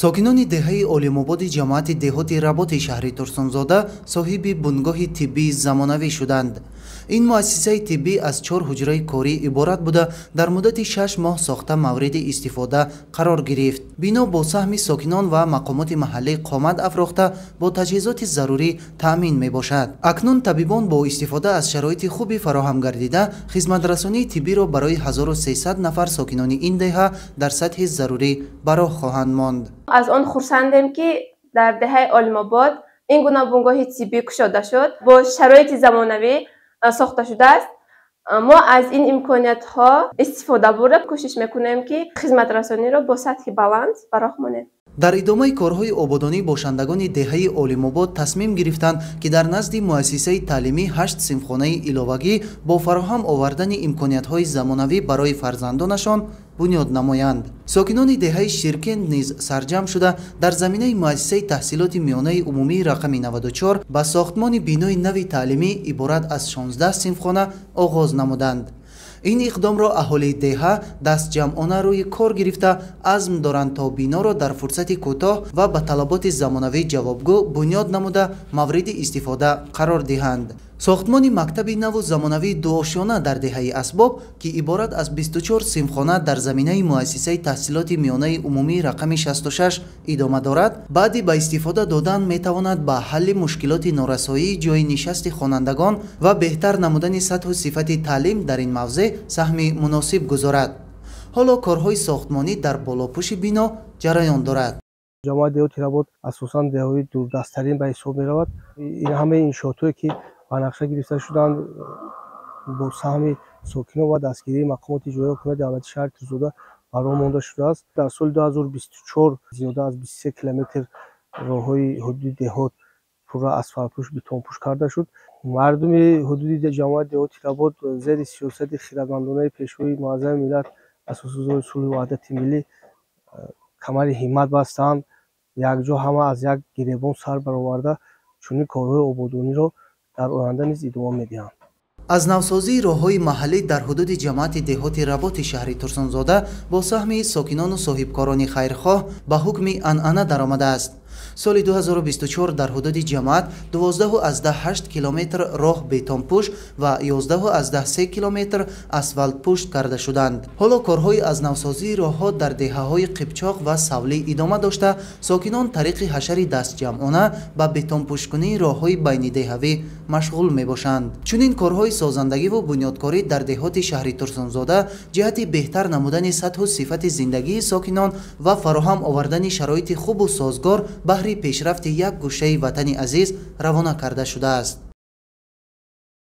Сокинони деҳаи Олимободи ҷамоати деҳоти Работи шаҳри Турсунзода соҳиби бунгоҳи тиббии замонавӣ шуданд. Ин муассисаи тиббӣ аз 4 ҳуҷраи корӣ иборат буда, дар муддати 6 моҳ сохта мавриди истифода қарор гирифт. Бино бо саҳми сокинон ва мақомоти маҳаллӣ қомат афрохта, бо таҷҳизоти зарурӣ таъмин мебошад. Акнун табибон бо истифода аз шароити хуби фароҳам гардида, хизматрасонии тиббиро барои 1300 нафар сокинони ин деҳа дар сатҳи зарурӣ ба роҳ хоҳанд монд. Аз он хурсандем, ки дар деҳаи Олимобод ин гуна бунгоҳи тиббӣ кушода шуд, бо шароити замонавӣ сохта шудааст. Мо аз ин имкониятҳо истифода бурда, кӯшиш мекунем, ки хизматрасониро бо сатҳи баланд ба роҳ монем. Дар идомаи корҳои ободонӣ бошандагони деҳаи Олимобод тасмим гирифтанд, ки дар назди муассисаи таълимӣ 8 синфхонаи иловагӣ бо фароҳам овардани имкониятҳои замонавӣ барои фарзандонашон бунёд намоянд. Сокинони деҳаи Ширкенд низ сарҷамъ шуда, дар заминаи муассисаи таҳсилоти миёнаи умумии рақами 94 ба сохтмони бинои нави таълимӣ иборат аз 16 синфхона оғоз намуданд. Ин иқдомро аҳолии деҳа дастҷамъона рӯи кор гирифта, азм доранд, то биноро дар фурсати кӯтоҳ ва ба талаботи замонавӣ ҷавобгӯ бунёд намуда, мавриди истифода қарор диҳанд. Сохтмони мактаби наву замонавии дуошёна дар деҳаи Асбоб, ки иборат аз 24 синфхона дар заминаи муассисаи таҳсилоти миёнаи умумии рақами 66 идома дорад, баъди ба истифода додан метавонад ба ҳалли мушкилоти норасоии ҷойи нишасти хонандагон ва беҳтар намудани сатҳу сифати таълим дар ин мавзеъ саҳми муносиб гузорад. Ҳоло корҳои сохтмонӣ дар болопӯши бино ҷараён дорад. Ҷамоати деҳоти Работ асосан деҳаҳои дурдасттарин ба ҳисоб меравад. Ин ҳамаи иншоотҳое, ки ба нақша гирифта шуданд, бо саҳми сокинон ва дастгирии мақомоти иҷроияи ҳукумати давлати шаҳри Турсунзода ба роҳ монда шудааст. Дар соли 2024 зиёда аз 23 километр роҳҳои ҳудуди деҳот пурра асфалтпӯш, бетонпӯш карда шуд. Мардуми ҳудуди ҷамоати деҳоти Работ зери сиёсати хирадмандонаи Пешвои муаззами миллат, Асосгузори сулҳу ваҳдати миллӣ, камари ҳиммат бастанд, якҷо ҳама аз як гиребон сар бароварда, чунин корҳои ободониро дар оянда низ идома медиҳанд. Аз навсозии роҳҳои маҳаллӣ дар ҳудуди ҷамоати деҳоти Работи шаҳри Турсунзода бо саҳми сокинону соҳибкорони хайрхоҳ ба ҳукми анъана даромадааст. Соли 2024 дар ҳудуди ҷамоат 12,8 километр роҳ бетонпӯш ва 11,3 километр асфалтпӯш карда шуданд. Ҳоло корҳои аз навсозии роҳҳо дар деҳаҳои Қипчоқ ва Савлӣ идома дошта, сокинон тариқи ҳашари дастҷамъона ба бетонпӯшкунии роҳҳои байнидеҳавӣ машғул мебошанд. Чунин корҳои созандагиву бунёдкорӣ дар деҳоти шаҳри Турсунзода ҷиҳати беҳтар намудани сатҳу сифати зиндагии сокинон ва фароҳам овардани шароити хубу созгор баҳри пешрафти як гӯшаи ватани азиз равона карда шудааст.